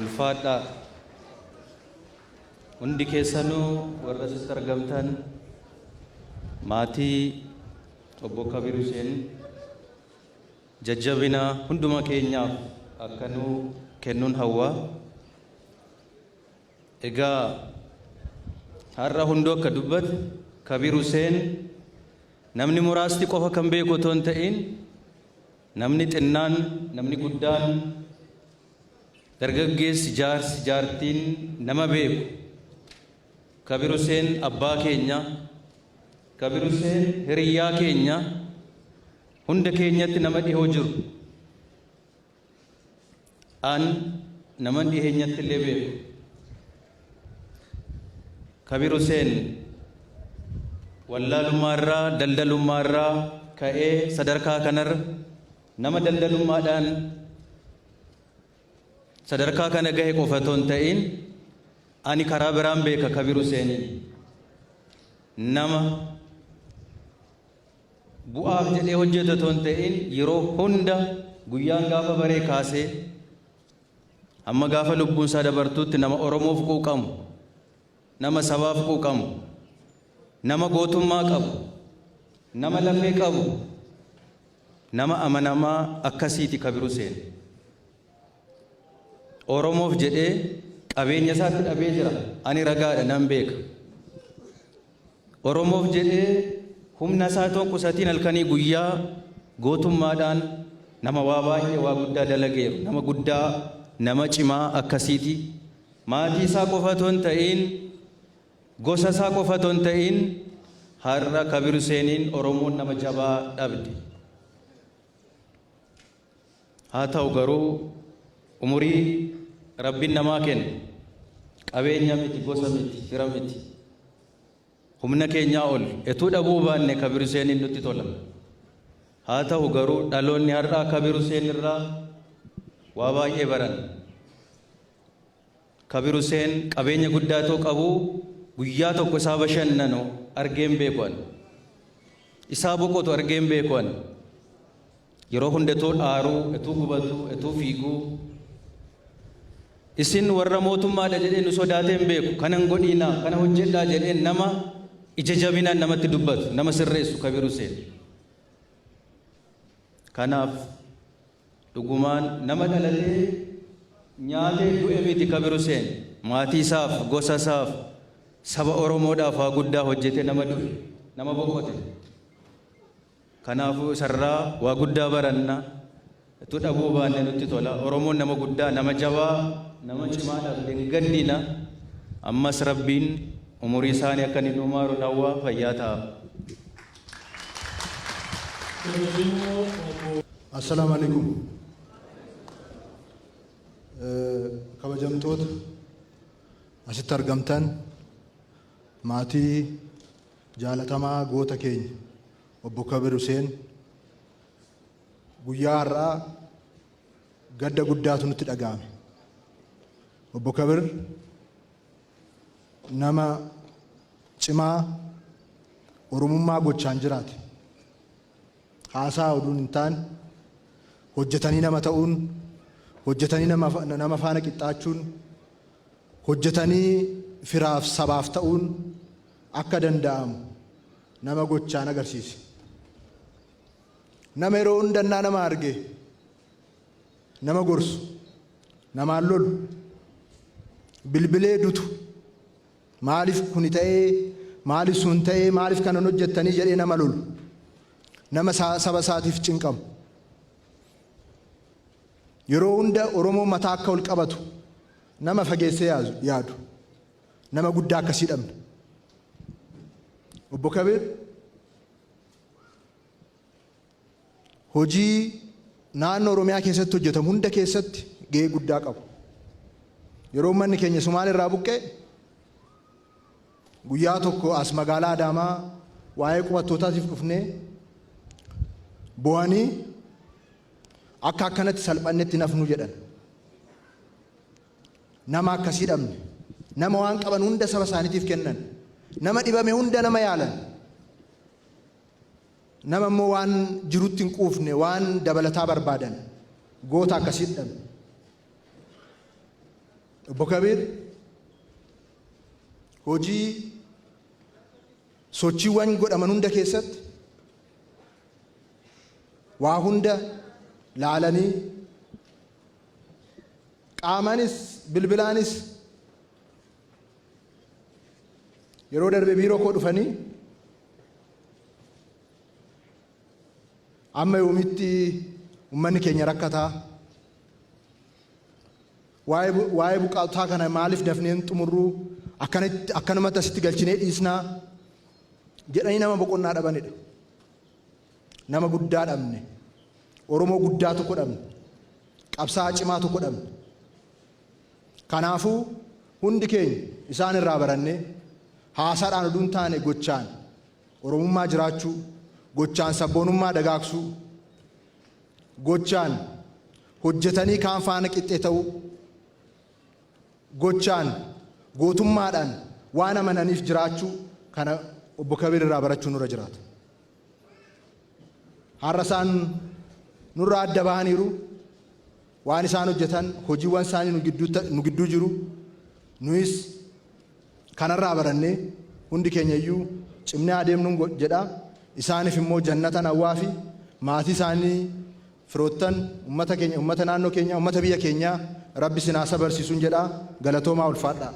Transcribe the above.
Ulfaadhaa. Hundi keessanuu warra asitti argamtan maatii obbo Kabir Huseen jajjabina hunduma keenyaaf akka nuu kennuun hawwa. Egaa har'a hunduu akka dubbate Kabir Huseen namni muraasti qofa kan beeku otoo hin ta'in namni xinnaan, namni guddaan, dargaggeessi, jaarsi, jaartiin nama beeku. Kabir Huseen abbaa keenya, Kabir Huseen hiriyyaa keenya, hunda keenyatti nama dhihoo jiru. An naman dhiheenyatti illee beeku. Kabir Huseen wallaalummaa irraa, daldalummaa irraa ka'ee sadarkaa kanarra nama daldalummaadhaan sadarkaa kana gahe qofa otoo hin ta'in ani karaa biraan beeka Kabir Huseeniin. Nama bu'aaf jedhee hojjetu otoo hin ta'in yeroo hunda guyyaan gaafa baree kaasee hamma gaafa lubbuun isaa dabartuutti nama Oromoof quuqamu, nama sabaaf quuqamu, nama gootummaa qabu, nama lafee qabu, nama amanamaa akkasiiti Kabir Huseen. Oromoof jedhee qabeenya isaatti dhabee jira. Ani ragaadha nan beeka. Oromoof jedhee humna isaa otoo hin qusatiin halkanii guyyaa gootummaadhaan nama waa baay'ee waa guddaa dalageeru nama guddaa nama cimaa akkasiiti. Maatii isaa qofa otoo hin ta'iin gosa isaa qofa otoo hin ta'iin har'a Kabir Huseeniin Oromoon nama jabaa dhabde. Haa ta'u garuu umurii Rabbiin namaa kenne qabeenya miti, gosa miti, fira miti. Humna keenyaa ol etuu dhabuu baanne Kabir Huseeniin nutti tola. Haa ta'u garuu dhaloonni har'aa Kabir Huseen irraa waa baay'ee baran. Kabir Huseen qabeenya guddaa itoo qabuu guyyaa tokko isaa bashannanu argee hin beeku ani. Isaa boqotu argee hin beeku ani. Yeroo hunda itoo dhaaruu, ituu gubatuu, ituu fiiguu. Isin warra mootummaadha jedhee nu sodaatee hin beeku. Kana hin godhiinaa, kana hojjedhaa jedhee nama ija jabinaan namatti dubbatu, nama sirreessu Kabir Huseen. Kanaaf Dhugumaan nama dhalatee nyaatee du'e miti Kabir Huseen. Maatii isaaf, gosa isaaf, saba Oromoodhaaf waa guddaa hojjetee nama du'e, nama boqote. Kanaafuu isarraa waa guddaa baranna. Utuu dhabuu baanne nutti tola. Oromoon nama guddaa, nama jabaa, nama cimaa dhabde hin gaddina. Ammas Rabbiin umurii isaanii akka inni nuu maaru hawwa fayyaa ta'a. Assalaamu alaikum. Kabajamtoota asitti argamtan maatii jaalatamaa goota keenya obbo Kabir Huseen guyyaa har'aa gadda guddaatu nutti dhaga'ame. Obbo Kabir nama cimaa Oromummaa gochaan jiraate. Haasaa oduun hin taane, hojjetanii nama ta'uun, hojjetanii nama, nama faana qixxaachuun, hojjetanii firaaf sabaaf ta'uun akka danda'amu nama gochaan agarsiise. Nama yeroo hundannaa nama arge nama gorsu, namaan lolu, bilbilee dutu, maaliif kuni ta'ee, maaliif sun ta'ee, maaliif kana hin hojjettanii jedhee nama lolu, nama saba isaatiif cinqamu. Yeroo hunda Oromoon mataa akka ol qabatu nama fageessee yaadu, nama guddaa akkasii dhabne. Obbo Kabir Hojii naannoo Oromiyaa keessatti hojjetamu hunda keessatti gahee guddaa qabu. Yeroo uummanni keenya Sumaalee irraa buqqa'e guyyaa tokko as magaalaa Adaamaa waa'ee qubattootaatiif dhufnee bo'anii akka akkanatti salphannetti nafnu jedhan. Nama akkasii dhabne. Nama waan qaban hunda saba isaaniitiif kennan. Nama dhibame hunda nama yaalan. Nama immoo waan jirutti hin quufne, waan dabalataa barbaadan. Goota akkasii dhabne. Obbo Kabiir hojii sochiiwwan godhaman hunda keessatti waa hunda laalanii, qaamaanis bilbilaanis, yeroo darbe biiroo koo dhufanii, "Amma yoomitti uummanni keenya rakkataa? Waa'ee buqqaataa kana maaliif dafnee hin xumurruu? Akkanatti akkanumatti asitti galchinee dhiisnaa?" jedhanii nama boqonnaa dhabanidha. Nama guddaa dhabne. Oromoo guddaa tokko dhabne. Qabsaa'aa cimaa tokko dhabne. Kanaafuu hundi keenya isaan irraa barannee, haasaadhaan oduu hin taane gochaan Oromummaa jiraachuu, gochaan sabboonummaa dagaagsuu, gochaan hojjetanii kaan faana qixxee ta'uu, gochaan gootummaadhaan waan amananiif jiraachuu kana Obbo Kabiir irraa barachuun nurra jiraata. Har'a isaan nurraa adda bahaniiru. Waan isaan hojjetan, hojiiwwan isaanii nu gidduu jiru. Nuyis kanarraa barannee hundi keenya iyyuu cimnee adeemnuun jedha. Isaaniif immoo jannatan hawwaa fi maatii isaanii, firoottan, ummata keenya, ummata naannoo keenyaa, ummata biyya keenyaa Rabbi sinaa sabarsiisuun jedha. Galatoomaa, ulfaadhaa.